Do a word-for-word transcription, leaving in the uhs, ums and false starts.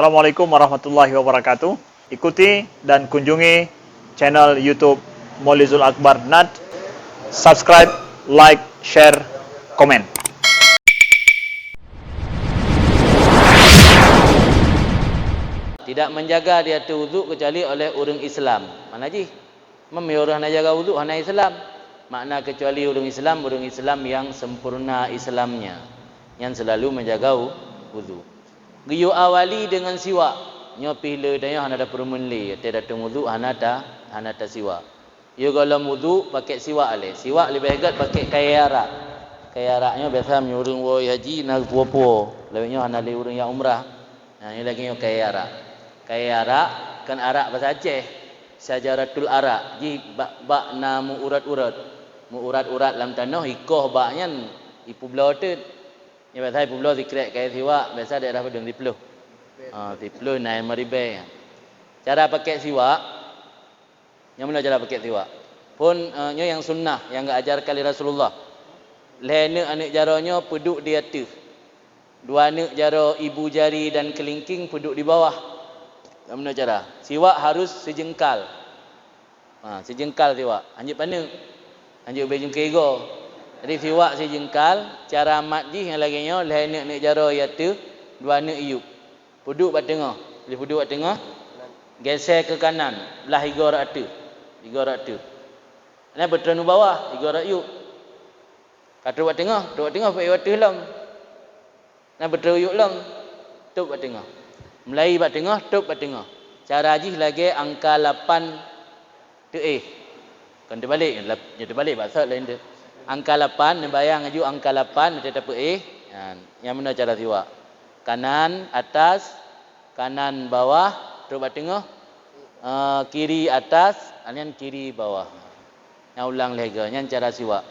Assalamualaikum warahmatullahi wabarakatuh. Ikuti dan kunjungi channel YouTube Molizul Akbar Nat. Subscribe, like, share, komen. Tidak menjaga dia tu wuduk kecuali oleh orang Islam. Mana jih? Meunyoe ureuëng hana jaga wudhu, hana Islam. Makna kecuali ureuëng Islam, ureuëng Islam yang sempurna Islamnya, yang selalu menjaga wu-, wudhu. Geuyue awali deungon siwak. Nyoe pih le tanyoe hana tapeurumeun lé, watée dateueng wudhu hana ta, hana tasiwak. Yôh gohlom wudhu pakai siwak lé. Siwak leubeh gét pakai kayée arak. Kayée arak nyoe biasa meunyoe ureuëng woe haji na puwoe-puwoe. Lawét nyoe hana lé ureuëng nyang umrah. Nah, nyoe lagée nyoe kayée arak. Kayée arak kon arak bahasa Aceh. Syajaratul arak, jih bak, bak na meuurat-urat. Meuurat-urat lam tanoh, ikoh bak nyan, ipeubloe teuk. Nyan biasa ipeubloe sikrek kayée siwak, biasa daerah padum siploh. Ha, siploh na nyang meuribée. Cara pakai siwak, nyang meunoe cara pakai siwak. Phon, eh, nyoe nyang sunnah, nyang geuajarkan lé Rasulullah. Lhée neuk aneuëk jaroe nyoe peuduek di ateueh. Dua neuk jaroe ibu jari dan kelingking peuduek di bawah. Lam meunoe cara. Siwak harus sijengkal. Ha, sijengkal siwak. Hanjeuet paneuk. Hanjeuet ubé jungké igoe. Jadi siwak sijengkal, cara mat jih nyang lagée nyoe, lhée neuk aneuëk jaroe i ateueh, dua neuk iyueb. Peuduek bak teungoh. Lheueh peuduek bak teungoh, geusée keu kanan, blah igoe rot ateueh. Igoe rot ateueh. Nyan beutreun u bawah, igoe rot yueb. Ka trok bak teungoh, trok bak teungoh, peuék u ateueh lom. Na beutreun u yueb lom, tôb bak teungoh. Mulai bak teungoh, tôb bak teungoh. Cara jih lagée angka lapan teuéh. Kon teubalek, lap-, nyoe teubalek bak sot laén teuh. Angka lapan, neubayang aju angka lapan, watée tapeuéh. Ha, nyang meunoe cara siwak. Kanan, atas, kanan bawah, trok bak teungoh, eh, kiri atas, nyan kiri bawah. Nyang ulang lhée goe, nyan cara siwak.